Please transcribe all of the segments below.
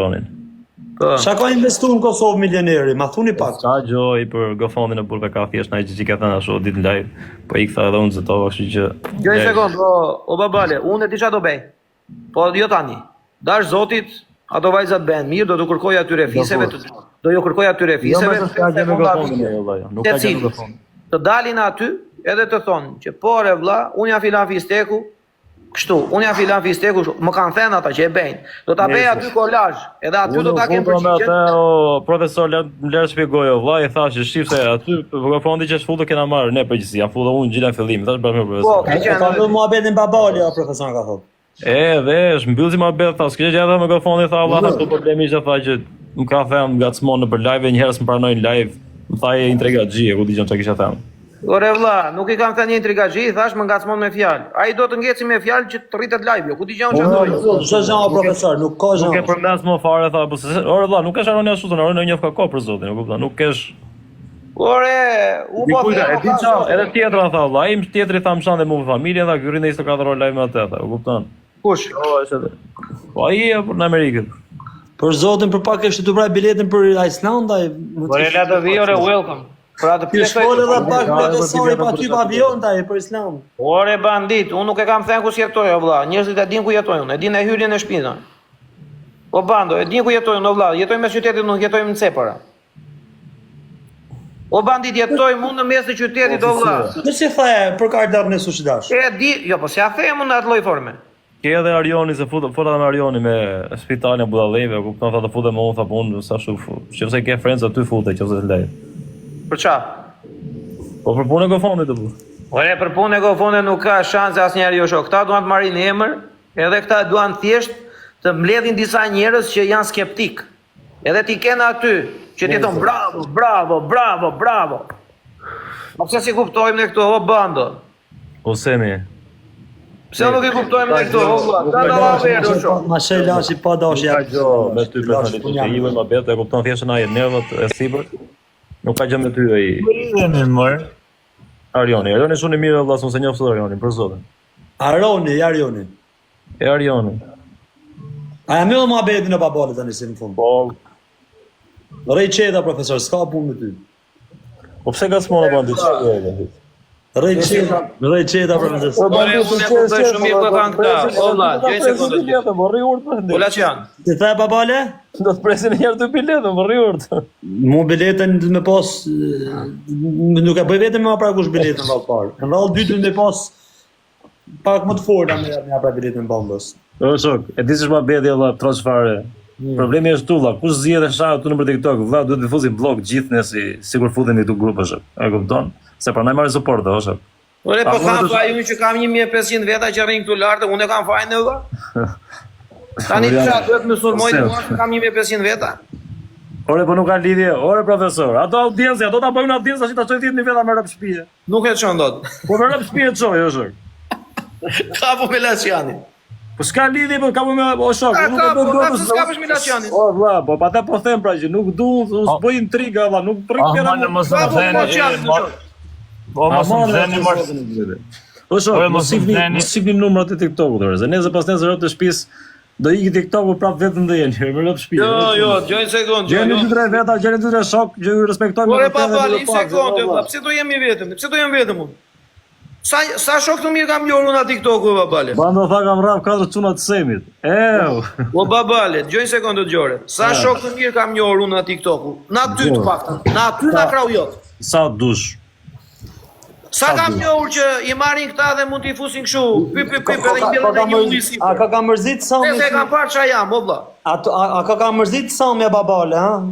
Aronin. Po. Sa ka investu në Kosovë milioneri, ma thuni pak. Sa gjoj për GoFundin e burve ka thjesht nai gjë që ka thënë ashtu ditë në live, po ik tha edhe unë zëtova, kështu që Gjoj një sekond, o, o babale, unë e di çfarë do bëj. Po jo tani. Dash zotit, ato vajzat bëhen mirë, do t'u kërkoj atyre fiseve, të, do ju kërkoj atyre Jo, fiseve. më s'ka gjë me GoFundin ajo vëlla, jo. Nuk ka gjë me GoFundin. Të dalin aty edhe të thonë që po re vlla, unë jam filan fisteku, Kështu, unë jam filan fisteku, kështu, më kanë thënë ata që e bëjnë. Do ta bëj aty kolazh, edhe aty do ta kem përgjigjen. Me përgjigjen. atë o profesor le më shpjegoj o vlla, i thashë shif se aty GoFundi që është futur kena marrë ne përgjegjësi, jam futur unë gjithë në fillim, thash bashkë me Po, profesor. ke E qenë. ka mbyll muhabetin babali, o profesor ka thonë. E, dhe është mbyll si muhabet, tha, s'kishte gjë edhe me GoFundin, tha vlla, tha, këtu problemi ishte tha që më ka thënë ngacmon nëpër live, një herë s'më pranojnë live, më tha je intrigaxhi, e ku di gjë çka kisha thënë. Ore vlla, nuk i kam thënë një intrigaxhi, i thash më ngacmon me fjalë. Ai do të ngeci me fjalë që të rritet live, jo. Ku dëgjon çfarë Po, do? Çdo gjë o profesor, nuk ka Nuk e gjë. përmend më fare tha, po se ore vlla, nuk është Aroni ashtu, thonë Aroni e njoh ka kohë për zotin, e kupton, nuk është Ore, u po Dikujt, them, e di ça, edhe tjetra tha vlla, ai tjetri tha më shan dhe mu për familjen, tha ky rri në 24 orë live me atë, tha, e kupton. Kush? Po, është edhe. Po ai e për në Amerikë. Për zotin për pak është të vraj biletën për Iceland, ai. Ore, la të vi, ore, welcome. Për atë Ti pjesë. shkon edhe pak Ka edhe profesori biletën pa për ty pa avion taj për Islam. Ore bandit, unë nuk e kam thënë ku jetoj o vlla. Njerëzit e dinë ku jetoj unë, e dinë e hyrjen e shtëpisë. O bando, e dinë ku jetoj unë o vlla. Jetoj mes qytetit, nuk jetoj në cepara. O bandit, jetoj mu në mes të qytetit o vlla. Në si the për kartë në sushi dash. E di, jo po s'ja them unë në atë lloj forme. Ke edhe Arioni se fut, fola me Arioni me spitalin e budallejve, e kupton, tha të futem me unë, tha po unë sa ashtu, qofse ke friends aty fute, qofse të lej. Për ça? Po për punë e GoFundit të bu. Ore për punë e GoFundit nuk ka shanse asnjëherë jo shok. Këta duan të marrin emër, edhe këta duan thjesht të mbledhin disa njerëz që janë skeptik. Edhe ti kenë aty që ti thon bravo, bravo, bravo, bravo. Po pse si kuptojmë ne këto o bando? O Semi. Pse nuk i kuptojmë ne këto o vlla? Ta dallavere o shok. Ma shej lashi pa dash ja. Ka gjë me ty personalisht, se i vën ma betë, e kupton thjesht na jetë nervat e sipër. Nuk ka gjë me ty ai. Jeni mor. Arioni, Arioni shumë i mirë vëlla, s'u se njoh sot Arionin, për zotin. Aroni, Arioni. E Arioni. A jam mbyllë muhabetin e babalit tani si në fund. Po, Rrej qeta profesor, s'ka punë me ty. po pse ngacmon o bandit? Çfarë do e bandit? Rrej qeta, rrej qeta profesor. Po Ore, unë e kuptoj shumë mirë ku e kanë këta. O vlla, gjej sekondë. Biletën, po rri urt O la që janë. Ti the babale? Do të presin një herë dy biletën, po rri urt. Mu biletën do me pas e, nuk e bëj vetëm me pra kush biletën vallë parë. Në vallë dytë me pas pak më të forta me me pra biletën bombës. O shok, e di se është bedi valla, troç fare. Problemi është tu valla, kush zgjedh e sha aty nëpër TikTok, valla duhet të fusim blok gjithë ne si sikur futemi këtu grup është. E kupton? Se prandaj marrin suport, o shok. Ore, po Pa, kam unë do- faj unë që kam 1500 veta që rrin këtu lart, unë e kam fajin e vlla. Tani çka duhet më sulmoj Ose- mua që kam 1500 veta? Ore, po nuk ka lidhje. Ore profesor, ato audiencë, ato ta bëjnë audiencë tash ta çoj 10000 veta me rrop shtëpie. Nuk e çon dot. Po me rrop shtëpie çoj, o shok. Kapu me Laçianin. Po s'ka lidhje, po ka me o shok, Ka, unë nuk ka, e bëj po, ka, gotës. pse s'ka për Milaçianin? O vlla, po pa ta po them pra që nuk du, unë s'bëj intriga vlla, nuk prit Ah, kena. man, mos Ka më po theni. Laçianin, mor- Po mos më theni mor. Po shok, Ore, mos mos më shihni, theni. mos shihni numrat e TikTokut, ore, se nesër pas nesër rob të shtëpisë do iki TikToku prap vetëm dhe jeni, me rob shtëpi. Jo, jo, gjoj një sekond, gjoj. Gjeni jo. dy tre veta, gjeni dy tre shok që ju respektojmë. Ore me pa vërtet dhe fal, me një pak, sekond, vlla. vlla, pse do jemi vetëm? Pse do jem vetëm unë? Sa sa shok të mirë kam njohur unë aty TikToku babale. Bando tha kam rraf katër çuna të semit. Eu. Po babale, dëgjoj një sekondë dëgjore. Sa shok të mirë kam njohur unë aty TikToku? Na ty të paktën, na aty na krau jot. Sa dush. Sa kam njohur që i marrin këta dhe mund t'i fusin kështu, pip pip pip edhe i Ka mbjellin ka në një ulli mërzit, a sipër. ka ka mërzit Sami? Se e kam parë ç'a jam, o vlla. A, a, a ka ka mërzit Sami e babale, ha?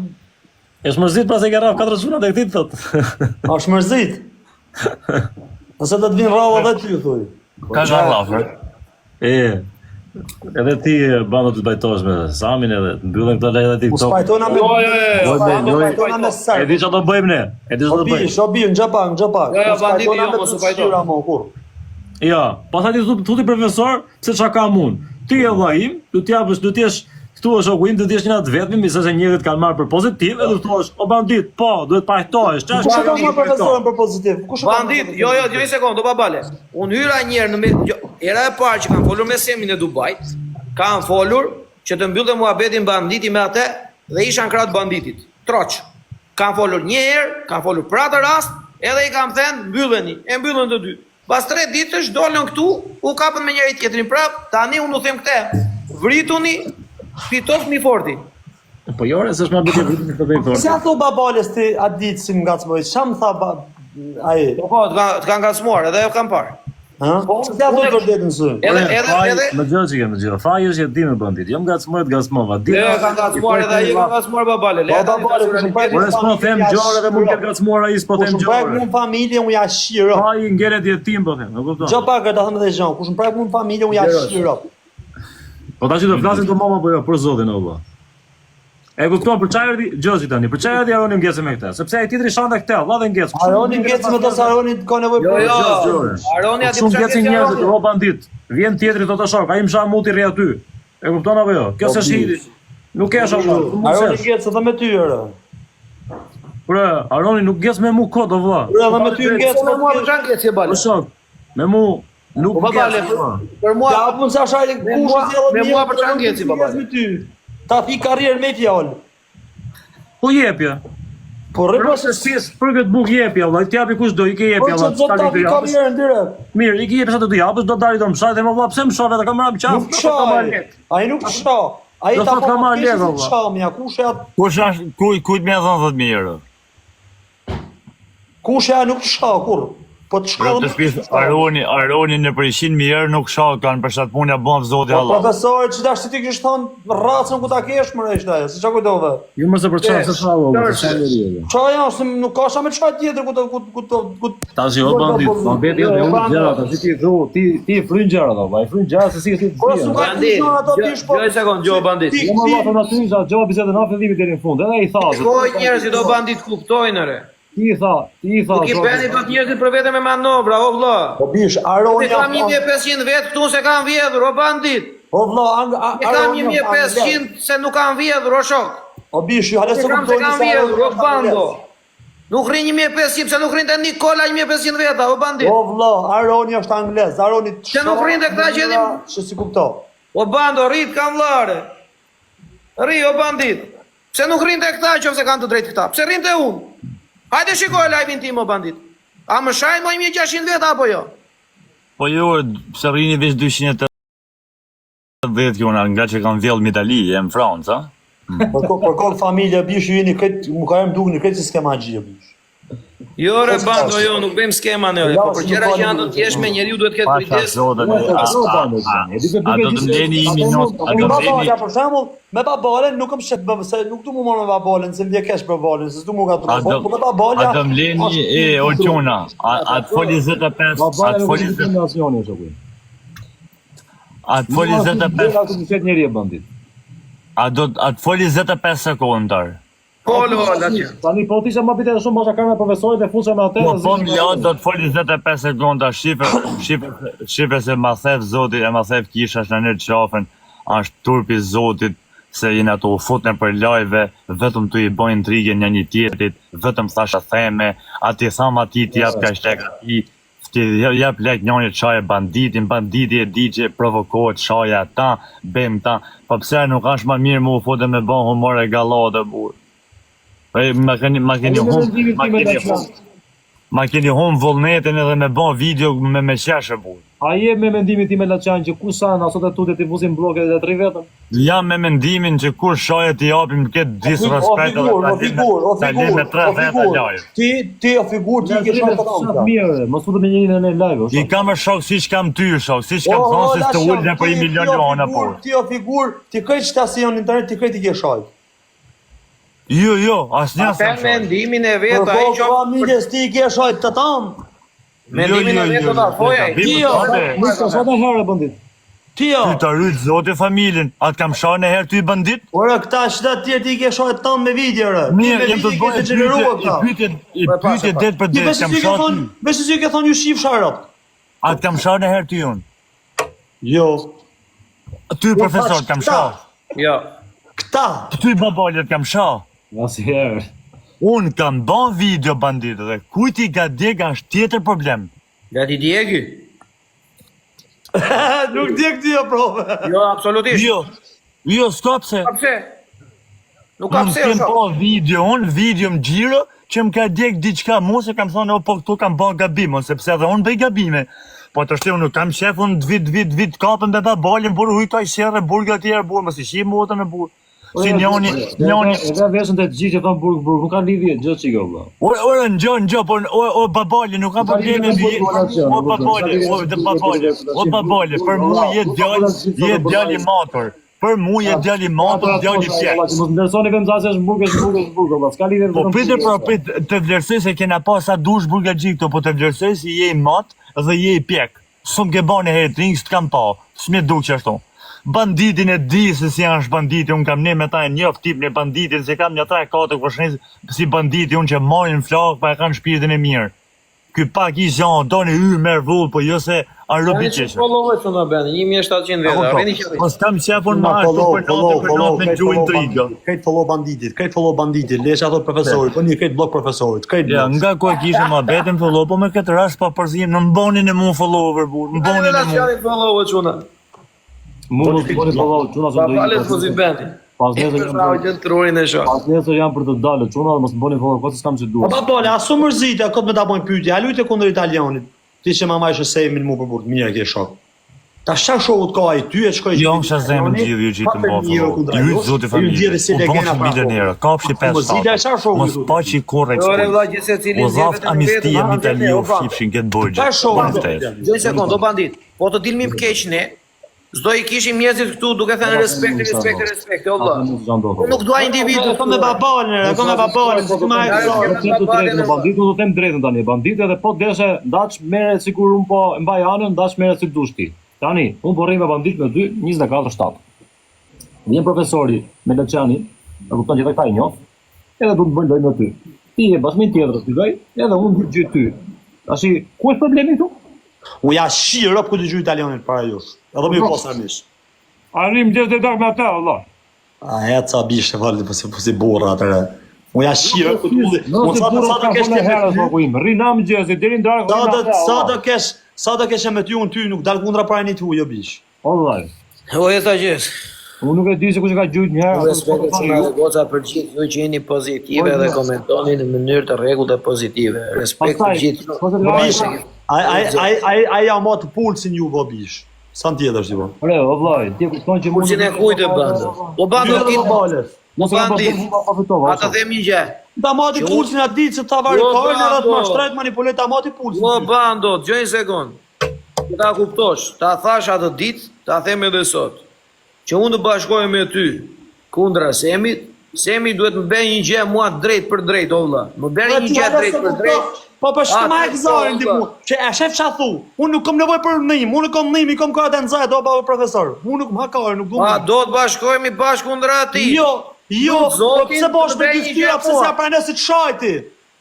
Është mërzit pra se ke rraf katër çuna të këtij thot. A është mërzit? Nëse do të vinë rrallë edhe ty, thuj. Ka zhallafër. E. Edhe ti bando të bajtosh me Samin edhe të mbyllen këto lajë dhe U TikTok. s'pajtona me Jo, jo, jo, jo, s'pajtona jo, s'pajtona me E serb. di çfarë do bëjmë ne? E di O çfarë do bi, bëjmë? sho bi, në gjapak, në gjapak. Jo, jo, U banditi, s'pajtona jo, me mos u të pajto. shqyra, mo, kur. Jo, pastaj ti thu thuti profesor, pse çka kam unë? Ti je vëllai im, do t'japësh, do t'jesh këtu është shoku im, do t'jesh një atë vetmi, mi se njerëzit kanë marrë për pozitiv, edhe thuash, o bandit, po, duhet pajtohesh. Çfarë Kush e ka marrë profesorin për pozitiv? Kush e ka marrë Bandit, pozitiv? jo, jo, dëgjoj një sekondë, do babale. Unë hyra një herë në me, jo, era e parë që kam folur me Semin e Dubait, kam folur që. që të mbyllte muhabetin banditi me atë dhe isha në krah të banditit. Troç. Kam folur një herë, kam folur për atë rast, edhe i kam thënë mbylleni, e mbyllën të dy. Pas tre ditësh dolën këtu, u kapën me njëri tjetrin prap, tani unë u them këtë, vrituni, fitoftë më i forti. Po jo, se s'është më bëti vrituni fitoftë më i forti. Pse a thu babales ti atë ditë si më ngacmoi? Ça më tha ba... ai? Po po, të kanë të kanë ngacmuar, edhe e kam parë. Ha? Po, pse a thu të vërtetën sy? Edhe edhe edhe më dëgjoj çike, më dëgjoj. Faji është jetim e bandit. Jo më ngacmoi, të ngacmova. Di. E ka ngacmuar edhe ai ka ngacmuar babale. Po babale, kush më prek. Por s'po them gjore dhe mund të ngacmuar ai, s'po them gjore. Kush më prek mua familje, unë ja shiro. Faji ngelet jetim po them, e kupton? Dëgjo pak, ta them edhe gjë. Kush më prek mua familje, unë ja shiro. Po tash do flasim të mama po jo, për zotin o vëlla. E kupton për çfarë erdhi Gjozi tani? Për çfarë erdhi Aroni ngecë me këtë? Sepse ai tjetri shante këtë, vëlla dhe ngec. Aroni ngec me të se Aroni ka nevojë jo, për jo, jo. Aroni aty po shumë ngecin njerëzit, o bandit. Vjen tjetri thotë shok, ai më sha muti rri aty. E kupton apo jo? Kjo po, s'është hiri. Nuk e shoh. Aroni ngec edhe me ty ore. Pra, Aroni nuk ngec me mu kot o vëlla. Pra, edhe me ty ngec me mua për çfarë ngec je bale? Po shok, me mu Nuk po babale, për mua. Ja pun sa shaj kush e sjell me mua për çfarë ngeci babale. Me ty. Ta thi karrierën me fjalë. Po jepja. Po rri po se si për këtë bukë jepja vëlla, ti japi kush do, i ke jepja vëlla. Po ta thi karrierën direkt. Mirë, i ke jepja sa do të japësh, do dali do më shaj dhe më vëlla, pse më shave, ta kam marrë qafë. Nuk shaj. Ai nuk sha. Ai ta ka marrë lekë vëlla. Shamja, kush e atë? Kush është kujt kujt më dhon 10000 euro? Kush e nuk të sha kurr. Po të shkon. Të shpis Aroni, Aroni në për 100 mijë euro nuk sha kanë për çat punë ja bën zoti po, Allah. Po profesor, që tash ti kish thon rracën ku ta kesh më rresh ajo, si çka kujtove? Jo më se për çfarë se sha valla, se sha njeri. Qa janë, se nuk ka sha me çfarë tjetër ku të ku ku të ku Tash jo bandit, po beti jo unë gjëra, tash ti thu, ti ti fryn gjëra do, ai fryn gjëra se si ti. Po su ka ti ato ti shpo. Jo sekond, jo bandit. Jo më valla thonë aty, sa gjova bisedën nga fillimi deri në fund, edhe ai tha. Po njerëzit do bandit kuptojnë re. Ti i tha, ti i tha. Nuk i bëni dot njerëzit për vete me manovra, o vëlla. Po bish, Aroni. Ne kam 1500 vet këtu se kanë vjedhur, o bandit. Po vëlla, ang, a, Ne kam 1500 se nuk kanë vjedhur, o shok. O bish, ju hale se kuptoni se kanë vjedhur, o bando. Nuk rrin 1500 pse nuk rrin te Nikola 1500 veta, o bandit. O vëlla, Aroni është anglez, Aroni. Se nuk rrin te këta që edhim. Që si kupto. O bando, rrit kam vëllare. Rri o bandit. Pse nuk rrin te këta qofse kanë të drejtë këta? Pse rrin te unë? Hajde shikoje live-in tim o bandit. A më shajnë mo 1600 veta apo jo? Po jo, pse rrini veç 280 kjo nga që kanë vjell në Itali, e në Francë, a? Për ko, për kokë familja bish ju jeni këtë, më ka më dukni këtë si skema gjë bish. Jo re bando, jo, nuk bëjmë skema ne, po për gjëra që janë të thjeshme njeriu duhet të ketë kujdes. A do të leni një minutë, a do të leni për shembull, me babalen nuk më shet bë, se nuk du mu marrë me babalen, se më vjen keq për babalen, se s'du mu ka të po, po me babalja. A do më leni e o çuna, a të foli 25, a të foli 25. A të foli 25. A të flet njeri e bandit. A do a të foli 25 sekondar. Fol fol atje. Tani po ti isha më bitë shumë bosha karma profesorit e futsha me atë. Po po më la do të fol 25 sekonda shife shife shife se ma thef zoti e ma thef kisha është në qafën është turpi zotit se jena tu u fut nëpër live vetëm tu i bo intrige njëni tjetrit vetëm thashetheme a ti tham atij ti jap kaq lek atij ti jap lek njonit shaje banditin banditi e di që provokohet shaje ata bem ta po pse nuk është ma mirë mu fut e me bo humor e gallate burr e ma keni ma keni hum ma keni hum ma keni hum vullnetin edhe me bo video me me qeshë burr A je me mendimin tim e Laçan që ku sa na sot e tutje ti fusim blloke dhe të rri vetëm? Jam me mendimin që kur shaje t'i japim këtë disrespekt edhe ta lëmë ta lëmë me tre veta live. Ti ti o figurë ti ke shok të dhënë. Mirë, mos futem me njërin në live. I kam shok siç kam ty shok, siç kam thonë se të ulën për 1 milion luana po. Ti o figurë, ti krejt çka si janë në internet, ti krejt i ke shajt. Jo, jo, asnjë s'kam shajt. Mendimin e vet ai që familjes ti i ke shajt të tam. Mendimin e vet do ta thojë ai. Ti jo, nuk ka sot herë bandit. Ti jo. Ty ta rujt zoti familjen, a të kam sha në herë ty bandit? Ore këta që të tjerë ti i ke sha tam me video re. Mirë, jam të bëj pyetje, i pyetje, i po, pyetje det për det, kam sha ty. Veç si ke thonë ju shifsha robt. A të kam sha në herë ty unë? Jo. Ty po, profesor, kam sha. Jo. Këta. Ty babalet kam sha. Asnjëherë. Unë kam ba video bandit dhe kujt i ka djeg është tjetër problem. Nga ti djegi? Nuk djeg ti jo prove. Jo, absolutisht. Jo. Jo, s'ka pse. Ka pse? Nuk ka Unë pse, kem shok. pa video, unë video më xhiro që më ka djeg diçka mu se kam thonë, o po këtu kam ba gabim, unë sepse edhe unë bëj gabime. Po të shti, unë nuk kam qef, unë të vit, vit, vit, kapën me babalin, burë, huj ka i sherre, burga tjerë, burë, mos i shi motën e burë. Si njoni, njoni, Edhe veshën të gjithë që thon burg burg, nuk ka lidhje gjë çiko vëlla. Ore, ore, ngjo, ngjo, po, o, o, babali, nuk ka probleme, lidhje mi, me burg, o, babali, o, dhe babali, o, babali, për mu je djalë, je djalë i matur, për mu je djalë i matur, djalë i pjek. Mos vlerësoni vetëm se është burg, është burg, është burg, vëlla. S'ka lidhje Po vetëm pritë burg, pra vëlla. prit të vlerësoj se kena pa sa dush burgaxhi këto, po të vlerësoj si je i mat dhe je i pjek. S'm ke ba një herë tring, s'të kam pa. S'më duk që ashtu. Banditin e di se si është banditi, unë kam ne me ta e njoh tipin e banditin, se kam një 3-4 kushërinj si banditi unë që marrin flakë, pa e kanë shpirtin e mirë. Ky pak i gjan, doni y merr vull, po jo se a robi Tani që qeshë. follow e çuna bën, 1700 A veta, kupton? arrini që Po s'kam qef unë ma Ma ashtu follow, për natë follow, për follow, natë me krejt gjuhë follow intrigë. banditit, krejt follow banditit, krejt follow banditit, lesh ato profesorit, po një krejt blok profesorit, krejt Ja, blok. nga ku e kishim muhabetin follow, po me këtë rast pa përzim, në mbonin e mu follow për burr, në Tani mbonin e mu. relacioni follow e çuna. Mu mos bëni follow, çuna se Pa do falës ikë. mos i bëni. Pas nesër jam Sa për- gjën trurin e shoh. pas nesër jam për të dalë çuna dhe mos më bëni follow, kot s'kam ç'të Po duhet. pa bole, asu mërzit, a kot me ta bojnë pyetje, a lujte kundër italianit. Ti që mama ishe semin mu për burr, mirë ke shok. Ta shaq shokut ka ai ty e shkoi Jo, unë shë zemën gjithë ju që i të mbo follow. Ju zoti familje, u bashkë milionera, kapshi 5 Mërzitja e çfarë shoku? Mos paçi kurrë Ore eksport. vëlla gjithsecili U dhaft amnistia në Itali u fshifshin këtë borxhe. Çfarë shoku? Unë vërtet. Gjë një sekond, do bandit. Po të dilmim keq ne, s'do i kishim njerëzit këtu duke thënë respekt, respekt, respekt, o vëlla. Unë nuk dua individë. E kom me babalin, e kom me babalin, si ma e Po gëzor. të them të drejtën, bandit, unë do të them drejtën tani. Bandit edhe po deshe, ndaç merre sikur un po e mbaj anën, ndaç merre si dush ti. Tani, un po rri me bandit me 2 24/7. Vjen profesori me Leçanin, e kupton që edhe këta i njoh, edhe do të bëjnë lojë me ty. Ti je bashkë me një tjetër, shpjegoj, edhe unë dy gjy ty. Tashi, ku është problemi këtu? Unë ja shi rob ku dëgjoj italianit para jush. Edhe më pas armish. Arrim gjithë të dak me atë, vëlla. A e ca bishë valë, po si po si burra atëre. Unë ja shi rob ku tulli. Nëse Unë sa burra sa do ka kesh folë ti me herës ty, shoku im, rri na mëngjesi deri në darkë. sa rri na do atë, sa vëlla. do kesh, sa do kesh me ty unë ty nuk dal kundra para një tu, jo bish. O vëlla. O e sa gjës. Unë nuk e di se kush e ka gjujt një herë. Respekt apo çuna dhe goca për gjithë ju që jeni pozitive dhe komentoni në mënyrë të rregullt dhe pozitive. Respekt për Pastaj, gjithë. po se Po bish, ai ai ai ai ai ja mat pulsin ju bo bish. Sa tjetër si po. Ore, o vëllai, ti e kupton që Pulsin e kujt e bandës? Po bandë ti, balës. Mos e kam Bandit. po po fitova. a të them një gjë. Ta mati pulsin atë ditë se ta vari Jo, karën edhe të bando. mashtrojt manipuloj ta mati pulsin. Po bando, dëgjoj një sekond. Që ta kuptosh, ta thash atë ditë, ta them edhe sot. Që unë të bashkohem me ty kundra Semit, Semi duhet më bëj një gjë mua drejt për drejt, o vëlla. Më bëri një gjë drejt për drejt. Po po shtë ma A, e gëzorin ti po, mu. Që e shef qa thu. Unë nuk kam nevojë për ndihmë, unë nuk kam ndihmë, i kam kartë e nxehtë, o baba profesor. Unë nuk më ha karë, nuk du. A do të bashkohemi bashkë kundra atij? Jo, jo, Nuk po zotin, pse bosh të me bëj dy një fytyra, gjë pse mua. s'ja pranoj si të shajti?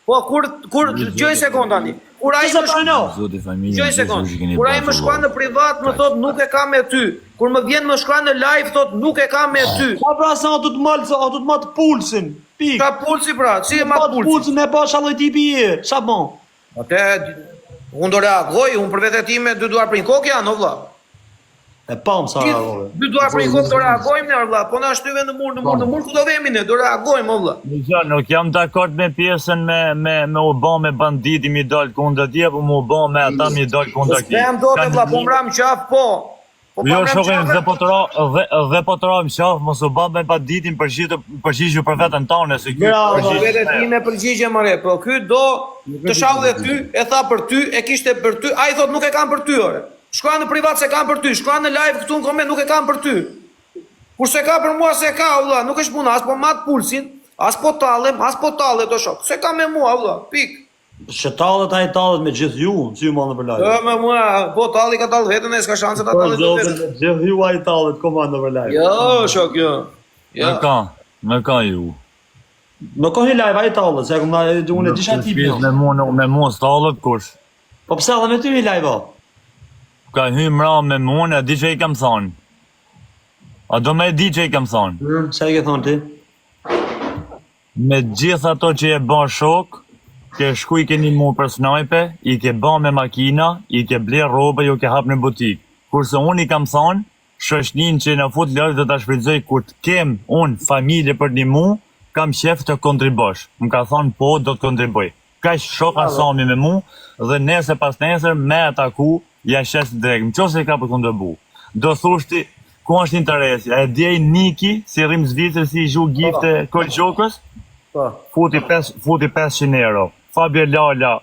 Po kur kur dëgjoj një sekond tani. Kur ai Pse s'e më shkruan pranoj? Zoti familje, Dëgjoj një sekond. Kur ai më shkruan në privat, më thot nuk e kam me ty. Kur më vjen më shkruan në live, thot nuk e kam me ty. Po pra se o do të mal, o do të mat pulsin. Pik. Ka pulsi pra, si e mat Mat pulsi? pulsin e bash alloj tipi je. Sa bon? Atë unë do reagoj, unë për vete time dy duar për një kokë janë, o vlla. E pam sa reagove. Dy duar për një kokë do reagojmë ne, o vlla. Po na shtyve në mur, në mur, në mur, ku do vemi ne? Do reagojmë, o vlla. Jo, nuk jam dakord me pjesën me me me u bë me banditi mi dal kundër tij apo mu bë me ata mi dal kundër tij. S'pem dot, e vlla, po mram qaf, po. Po pa Jo, mram shokin, qafë, dhe po të ra, dhe, dhe po të ra më qafë, mos u bë me banditin përgjigju përgjigju për veten tënde se ky Bravo. Po përgjigj. vete time përgjigje more, po ky do të shau dhe ty, e tha për ty, e kishte për ty, ai thot nuk e kam për ty ore. Shkruan në privat se kam për ty, shkruan në live këtu në koment nuk e kam për ty. Kur se ka për mua se ka vlla, nuk është puna, as po mat pulsin, as po tallem, as po tallet o shok. Se ka me mua vlla, pik. Që tallet ai tallet me gjithë ju, si ju mallë për live. Ë me mua, po talli ka tall veten e s'ka shanse ta Po tallet zotin veten. me gjithë ju ai tallet komando për live. Jo, shok, jo. Jo. Në ka, në ka ju. Më ka një live ai tallet, se e kam na unë e disha tipin. Me mua nuk me mua s'tallet kush. Po pse edhe me ty një live o? Ka hy mra me mua, e di që i kam thonë. A do me e di që i kam thonë? Mm, Çfarë i ke thonë ti? Me gjithë ato që e bën shok, ke shku i keni mu për snajpe, i ke ba me makina, i ke ble rroba, ju ke hap në butik. Kurse unë i kam thonë, Shoqnin që na fut live do ta shfrytëzoj kur të kem unë familje për të nimu, kam qef të kontribosh. Më ka thonë po do të kontriboj. Kaq shoka Sami me mu dhe nesër pas nesër me e taku ja shes direkt. Në qoftë se ka për kontribu. Do thush ti ku është interesi? A e di ai Niki si rrim Zvicër si i gju gifte Kol Gjokës? Po. Futi 5 futi 500 euro. Fabio Lala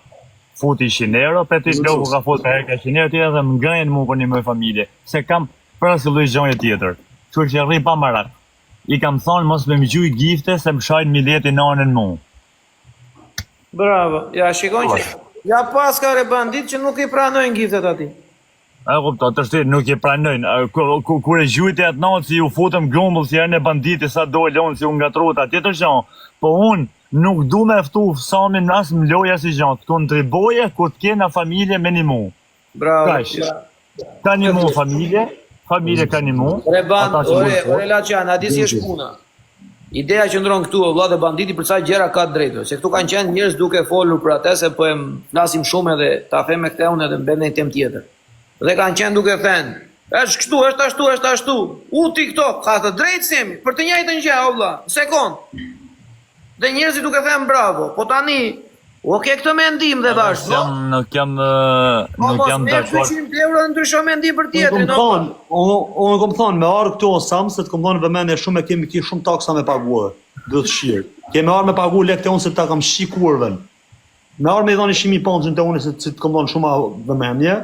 futi 100 euro, Petrit Loku ka fut për herë ka 100 euro, tjera dhe më ngrejnë mu për një më familje, se kam për asnjë lloj gjëje tjetër. Kështu që rri pa marak. I kam thonë mos me më gjuj gifte se më shajnë mileti nanën mu. Bravo. Ja shikon që ja paska re bandit që nuk i pranojnë giftet atij. E kupton, të shti nuk i pranojnë. A, ku- ku- Kur e gjujti atë natë si u futëm grumbull si herën e banditi sa dole unë si u ngatrota, tjetër gjë. Po unë nuk du me ftu Samin as më loja si gjë, të kontriboje kur të kena familje me një mu. Bravo. Kaq. Ka një mu familje, familje ka një mu. Ore band, ata që ore, mund ore Laçan, a di si është puna? Ideja qëndron këtu o vlla dhe banditi për ca gjëra ka të drejtë, se këtu kanë qenë njerëz duke folur për atë se po e flasim shumë edhe ta them me këtë unë edhe mbem në një temë tjetër. Dhe kanë qenë duke thënë, është kështu, është ashtu, është ashtu. U TikTok ka të drejtë Semi për të njëjtën gjë o vlla, sekond. Dhe njerëzit duke thënë bravo, po tani o ke këtë mendim dhe vazhdo. Jam, nuk jam, ë, Po nuk mos jam merr dakord. 200 euro dhe ndrysho mendim për Unë tjetrin. kom o vlla. thonë, unë unë kom thonë, me ardhë këtu o Sam, se të kom thonë vëmendje shumë e kemi ki shumë taksa me pague, do të shirë. Kemi ardhë me pagu lekë te unë se ta kam shi kurvën. Me ardhë me i dhënë 100.000 poundsin te unë se, se të kom thonë shumë vëmendje.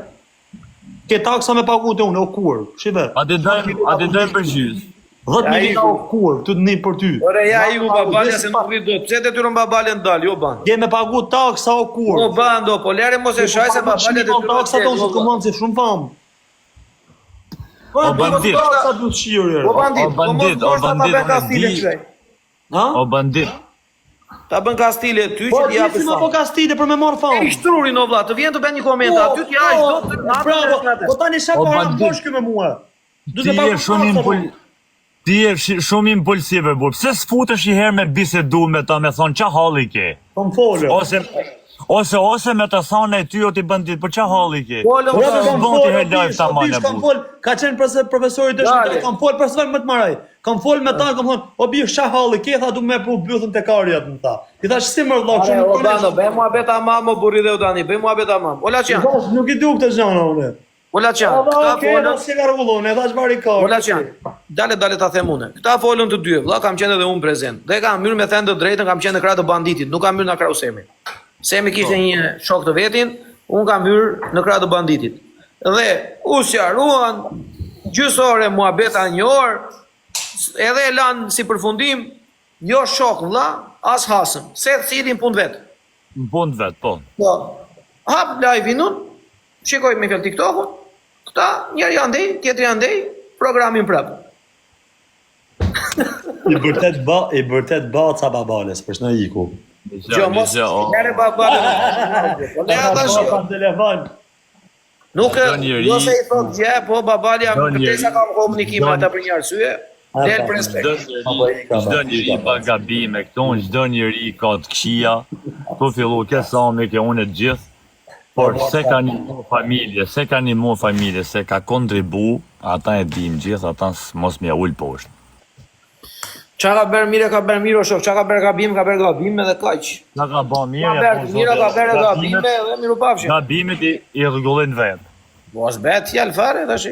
Ke taksa me pagu te unë, o kurë, shive. A ti dojmë, a ti dojmë për gjys? 10.000 Ja, leka iku. o kurë, këtu të një për ty. Ore ja iku babalja se nuk rri dot. Pse detyron babalën dal, jo band. Ke me pagu taksa o kurë. Po bando, po lere mos e shaj se babalja detyron. taksa te unë se të kom thonë si shumë famë. Po, O bandit. Taksa du të shirë. Po bandit, O po mos bandit, o ndoshta ta bandit, bën unë e kastile di. kështu. Ha? O bandit. Ta bën kastile ty Po që t'i di japësh si më po famë. kastile për me marr E famë. i shtrurin o vlla, të vjen të bën një koment aty ti aq do të Po, Bravo. Po tani sa O, para bandit. bosh ky me mua. Do Ti të je pagu shumë taksa, impul po. Ti je shi- shumë impulsive, burr. Pse s'futesh një herë me bisedu me ta, me thonë qa halli ke? Po më folë. Ose ose ose me të thonë e ty o ti bandit, po qa halli ke? Folëm, Po Pse kam s'bon ti fol, herë live ta o manë bish, kam burr? fol, ka qenë profesor profesori Dale. dëshmitar, kam fol për më të maraj. Kam fol me ta, kam thonë, o bish ç'a halli ke, tha du me pru bythën te karjat më tha. I thash si më vëlla, Are, kështu o nuk bando, bëj muhabet tamam o burri dheu tani, bëj muhabet tamam. O Laçan, Thash, nuk i du këtë gjëna unë. o Laçan, Po këta okej, folën, do si ka rregullon, e thash vari ka. o Laçan. Dale, dale ta them unë. Këta folën të dy, vlla, kam qenë edhe unë prezent. Dhe kam hyrë me thënë të drejtën, kam qenë në krah të banditit, nuk kam hyrë në krah Semit. Semi kishte një shok të vetin, unë kam hyrë në krah të banditit. Dhe u sqaruan gjysore muhabeta një orë, edhe e lan si përfundim, jo shok vlla, as hasëm, se cilin punë vet. Në punë vet, po. Po. Hap live-in unë, shikoj me fjalë TikTokun, këta njëri andej, tjetri andej, programin prap. I vërtet ba, i vërtet baca babales, për shna iku. Jo, mos lere babalën. Po le ata Pa shiko. telefon. Nuk Çdo njeri- jo se i thot gjë, po babalja Çdo njeri- kërkesa ka komunikim me çdo- ata për një arsye, del për respekt. Çdo njeri, Apo i ka, çdo ba, njeri i ka, ba. pa gabime këtu, çdo njeri ka të këqija. Tu fillu ke Sami, ke unë e të gjithë. Por se ka një mu familje, se ka një mu familje, se ka kontribu, ata e dim gjithë, ata s- mos m'ja ul poshtë. Çka ka bërë mirë, ka bërë mirë o shok, çka ka bërë gabim, ka bërë gabim edhe kaq. Çka ka bë mirë, Ka ja bërë po mirë, ka zoti, bërë gabimet- gabime edhe miru pafshim. Gabimet i, i rregullojnë vetë. Po as bëhet fjalë fare tash.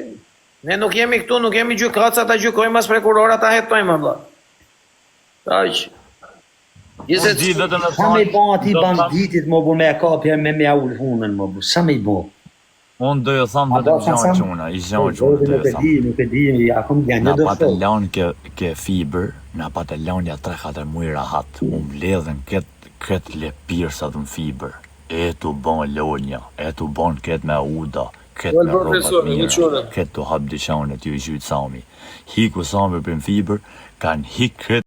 Ne nuk jemi këtu, nuk jemi gjykatsa ta gjykojmë as prokurora ta hetojmë vëlla. Kaq. Gjithsesi, Unë di vetëm e Sa me i thonë, bo ati do të tham- banditit më bu me e kapje me me ul hunën më bu, sa me i bo? Unë do ju tham A vetëm do gjën sa- çuna, i gjën çuna do Nuk ju e tham. di, nuk e di, ja kom janë Na një do patë shok. lanë ke, ke fibër, na patë lanë ja 3-4 muaj rahat. U mbledhën këtë këtë lepirsa të në fibër. E tu bon lonja, e tu bon këtë me uda, këtë Fol, me rroba profesor, të mira, një çuna. këtë tu hap dyqanet ju i gjyt Sami. Hiku Sami për në fibër, kanë hik këtë.